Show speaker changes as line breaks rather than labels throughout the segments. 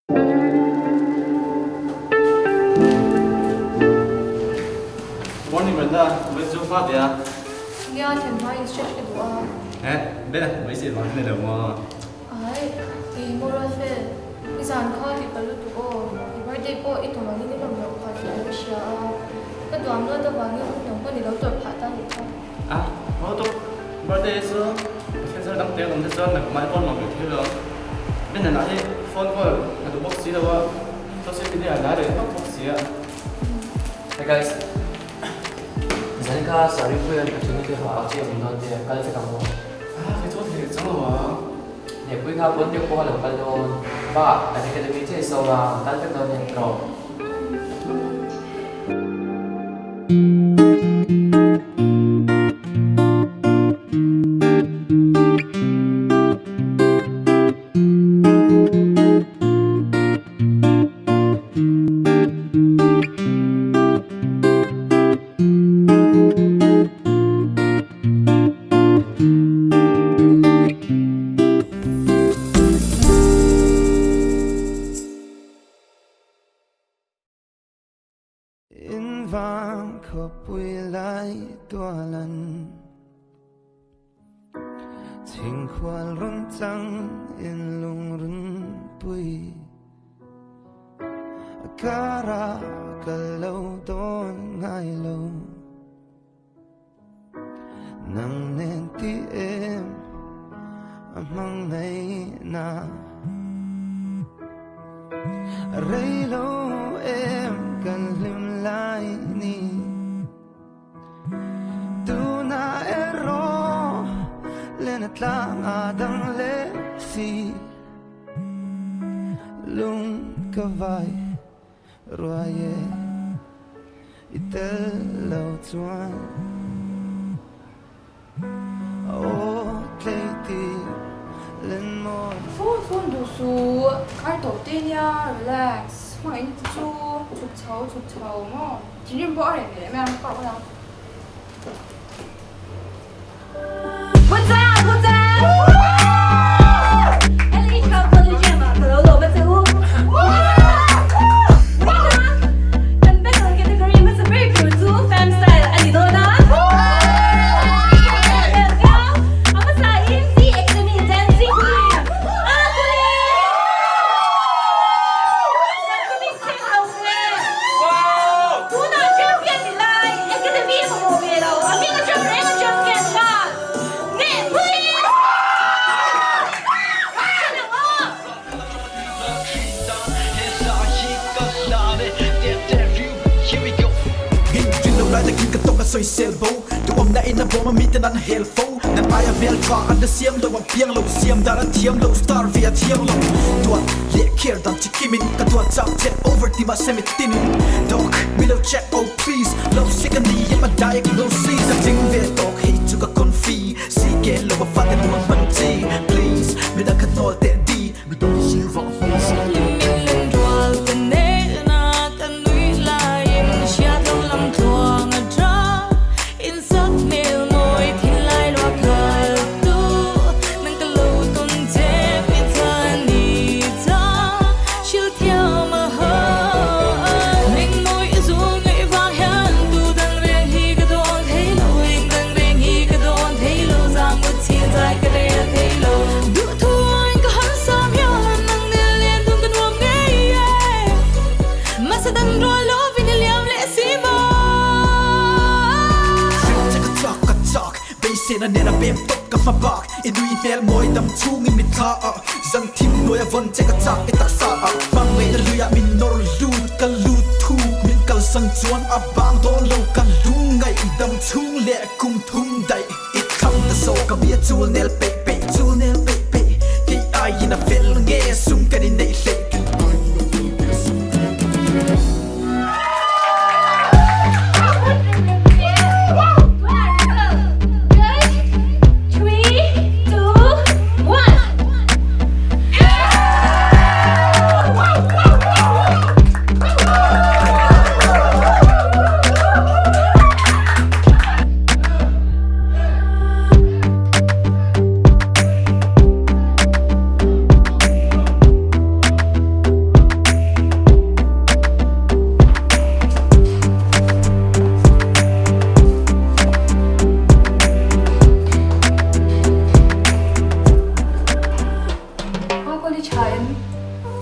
Morning Brenda, vawi chu hma ve a.
Nia, thlen hma in stretch ka duh a.
Eh, Bena, vawi seh vang hi ni lo maw?
Ai, i moral fel. I zan kha ti palh lutuk aw. I birthday pawh i tum angin i lawm loh phah tih ka lo hria a. Ka duam luat avangin nang pawh ni lo tawrh phah ta nih kha.
A, haw tuk. Birthday chu Pathian thar dang te awm te chuan nangmah i pawn nuam ve thei lo. Bena lah hi phone call a duh bawk si lo a, social media a la reh vak bawk si a.
Hey guys, zan kha saree puian ka thilna te ho party a awm dawn te kal vek ang maw?
A, kei chu a thei chang lo a.
Nehpui kha pawn deuh pawh a lo kal dawn. Bakah kan academy chiah i sawm a, an kal vek dawn nen tiraw?
In vang khawpui lai tualan Chhingkhual rawn chang in lungrun pui Kara ka lo dawn ngai lo Nang nen ti em a hmang nei na Rei lo em kan hlim lai ni Tuna erawh len a tlang a dang leh si Lung ka vai Ruai e i tel lo chuan Aw tlei ti len mawi.
Phone phone duh suh, kar tawh te nia, relax, hmangaihna te chu chhuk chho chhuk chho maw, thinrim pawh a reh ve leh mai ang, ka awm ang.
Academy mamawh ve lo, a hming atang reng a champion kha Nehpui!
Please lo sick a ni em a diagnosis Ka ding ve tawk hei chu ka confi Si ke lo a fate nuam hman chi Please midang kha hnawl teh di Midang si vah hnawl si
Beisena nena pem tawp ka hma bak I nui hmel mawi dam chungin min thla a Zan thim hnuaia vawn che ka chak i taksa a Hmangaihna luiah min nawr lut ka lut thuk Min kalsan chuan a bang dawn lo ka lungngaih Dam chhung leh kum thum daih i thlang ta zawk Ka bia chul nel peih peih chul nel peih peih Kei aiin a fel nge sum kan inneih hleih Kei aiin a fel nge sum kan inneih hleih.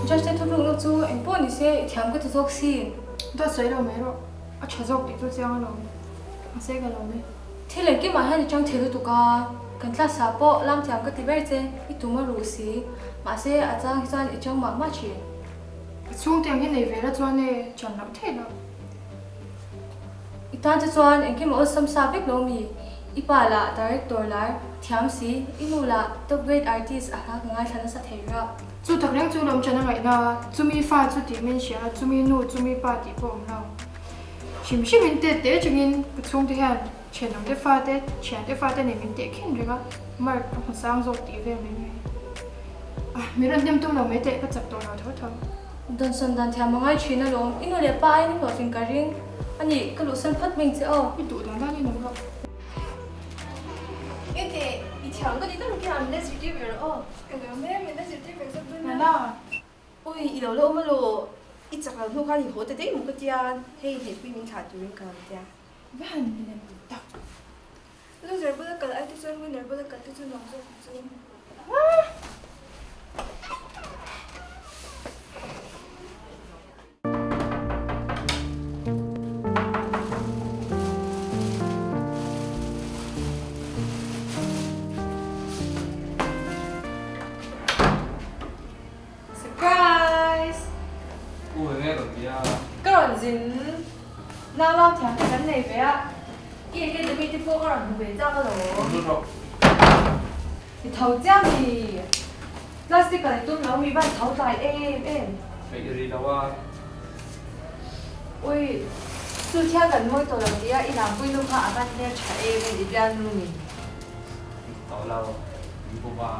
Judge te thutlukna chu eng pawh ni se i thiam ka ti zawk sin.
Dawt sawi lo mai rawh, a tha zawk tih chu chiang alawm. Mahse ka lawm e.
Thil engkimah hian i chang thei lutuk a, kan class ah pawh lam thiam ka ti ber che, i tum a ruh si. Mahse a chang hi chuan i chang mah mah thin.
Ka chhungte ang hi nei ve la chuan e, chan loh theih loh.
I tan te chuan engkim a awlsam sa vek lo mi? I pa lah director lar thiam si, i nu lah top grade artist a hla ka ngaithla nasa thei rah.
Chu tak reng chu lawm chan a ngaihna, chumi fa chu tih min hria, chumi nu, chumi pa tih pawh awm lo. Hrim hrim in tet te atangin ka chhungte hian thianawm te fa te, thian te fa te nen min teh khin reng a, mark ka hmu sang zawk tih vel mai mai. Ah, mi rawn hnem tum lo mai teh, ka chak tawh lo tho tho.
Dawnsawn dan thiam a ngai thin alawm, i nu leh pa aiin i hlawhtling ka ring a ni, ka luhsan phawt hming che aw.
I duh dan dan in awm rawh.
Enge i thiam ka ti tak hian min la zirtir ve rawh aw. Ka lo em min la zirtir ve zawk dawn a.
Nana.
Ui, i lo la awm alaw, i chak lo hnu khan i haw ta daih maw ka tia, hei hneihpui min thlah turin ka lo tia.
Va han lem tak.
Loser bula kal ai te chuan winner bula kal te chu nuam zawk ang chu. Surprise!
U enge rawn ti a?
Ka rawn zin nau lam thiam te kan nei ve a, i academy te pawh ka rawn hmu ve chak alawm.
Lut rawh.
I tho chiang mi? Class te kal i tum lo mi van tho tlai em em.
Peih rih lo a.
Ui, chu thial kan mawi tawh lo tih a i lampui nu kha a van hmel tha em em i bialnu ni.
Tawh lo, min bawm a.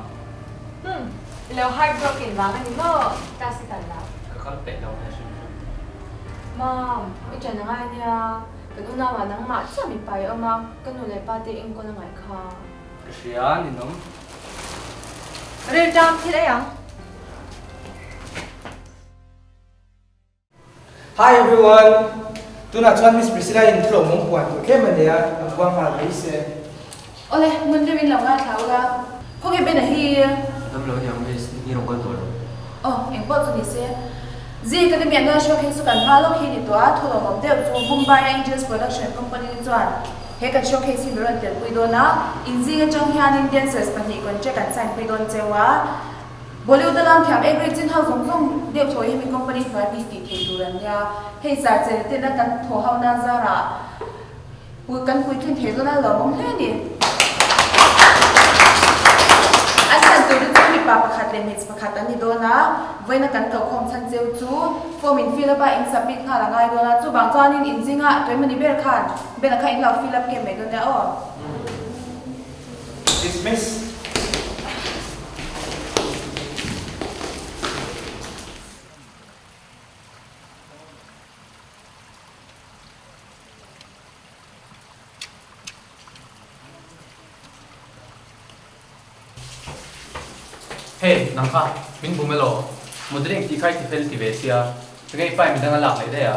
Umm, i lo heart broken vang a ni maw? Class i kal lo.
Ka kal peih lo ve hrim hrim.
Mom, i ṭan angai ania, kan unau ah nangmah chiah mipa i awm a, ka nu leh pa te enkawl angaih kha.
Ka hria ninawm.
Rilṭam thil ei ang.
Hi everyone! Tunah chuan Miss Priscilla in thil awmawm puan tur tlem a nei a, a buang nghal mai se.
Awle, ngun deuhin lo ngaithla ula. Khawnge Ben-a hi?
Dam lo aniang Miss, ni rawn kal tawh lo.
Aw, eng pawh chu ni se. Zee Academy an rawn showcase chu kan hma lawk hi ni tawh a, thu lawmawm deuh chu Mumbai a Angels Production Company te chuan he kan showcase hi min rawn telpui dawn a, inzing atang hianin dancers pahnih contract an sign pui dawn cheu a. Bollywood a lam thiam ek rei chin ho zawng zawng deuh thaw hi hemi company hnuai bik tih thei tur an nia. Hei zar chel tena kan thaw ho na zarah pui kan puitlin thei dawn a lawmawm hle a ni. An chan tur te chu mipa pakhat leh hmeichhe pakhat an ni dawn a, vawiina kan to khawm chhan cheu chu form in fill up a in submit nghal a ngai dawn a, chuvang chuanin inzinga tuaimawni ber khan bena kha in lo fill up kem mai dawn nia aw.
Dismiss.
Hey, nang kha, min bum elaw? Modeling tih kha i ti fel ti ve sia, tinge i pai midang a lak leh daih a?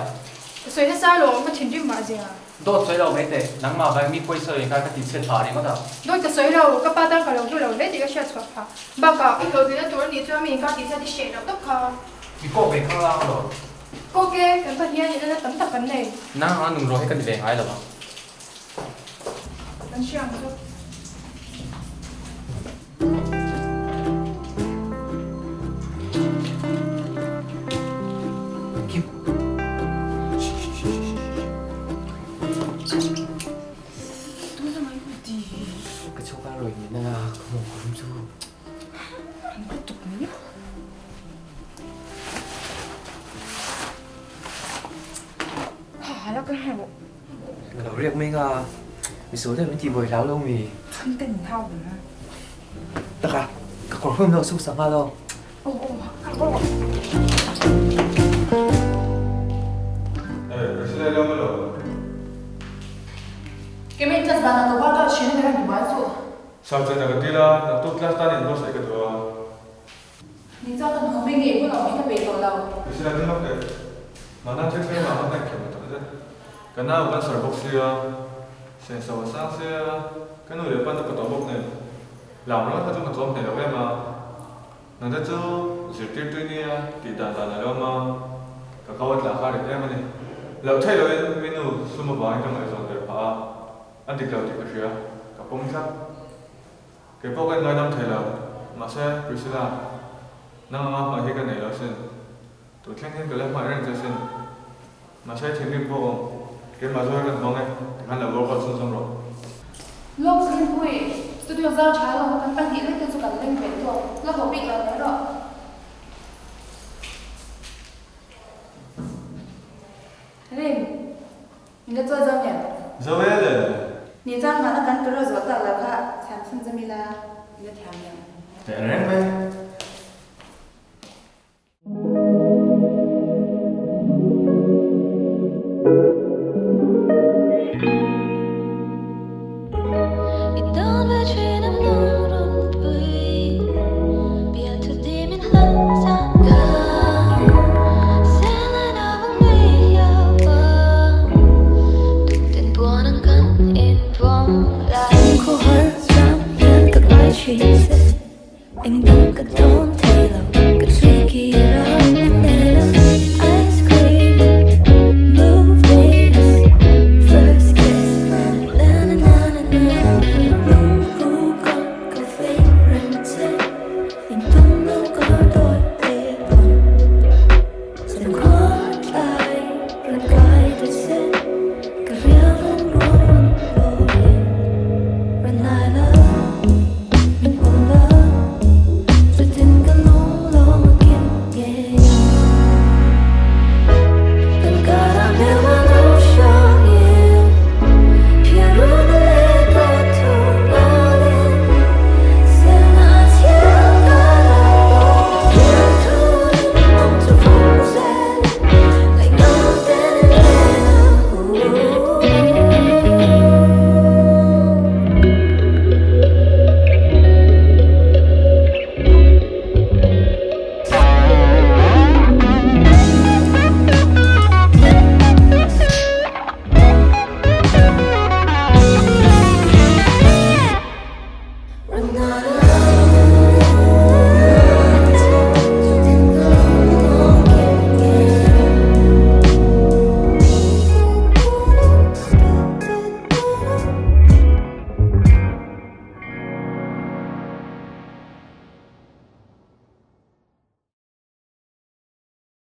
Ka sawi nasa alawm, ka thinrim mah zia.
Dawt sawi lo mai teh, nangmah vai mi pawi sawi kha ka ti chhiat phah ringawt a.
Dawt ka sawi lo, ka pa tan ka lo hlu lo hle tih ka hriat chhuah phah. Bakah, i hlawhtlinna tur a nih chuan mi inkar tih hian i hreh loh tawp kha.
Mi kawk ve khang lang alawm.
Kawk e, kan pahnih hian inana tam tak kan nei.
Nang anga nungraw hi ka ni ve ngai lo ang.
Kan hria ang chu.
Ka chhuk a rawi min a ka hmuh kum chu. Ka lo riak mai nga misual deuh min tih buai hlau lo mi. Taka ka kawr hmun lo suk sak nghal aw.
Kemi class dan ah ka workout thin a ni reng duai chu.
Sir chen a ka dil a, naktuk class tan in buatsaih ka duh a.
Ni chuan ka hmuh mai nge hun awm hi ka peih tawh lo.
Priscilla ding lawk teh. Mahna thil thleng vang khan ka inkhelh ta tak zet. Ka nau cancer bawk sia, senso a sang sia, ka nu leh pa an upa tawh bawk nen. Lam ringawt kha chu ka tlawm hneh lo em a. Nang te chu zirtirtu i nia tih dan dan a lo awm a, ka kau a tla kha rit em a ni. Loh theih loin mi nu sum avangin ka ngaihzawn der phah a, a dik lo tih ka hria, ka pawm tlat. Kei pawh ka inngaidam thei lo, mahse Priscilla, nang anga hmai hi ka nei lo sin. Tun thleng hian ka la hmai reng che sin. Mahse thinrim pawh awm, keimah zawr kan hmang e, tikhan lo workout chhunzawm rawh.
Lawk Rinpui, studio zau tha lo, kan pahnih lek te chu kan leng ve tawk, la haw bik lo mai rawh. Rin, min la chawi zo nge?
Zo e le.
Ni chang hmana kan kero zawh tak lo kha thiam chhunzawm ila, i la thiam em?
Teh reng mai.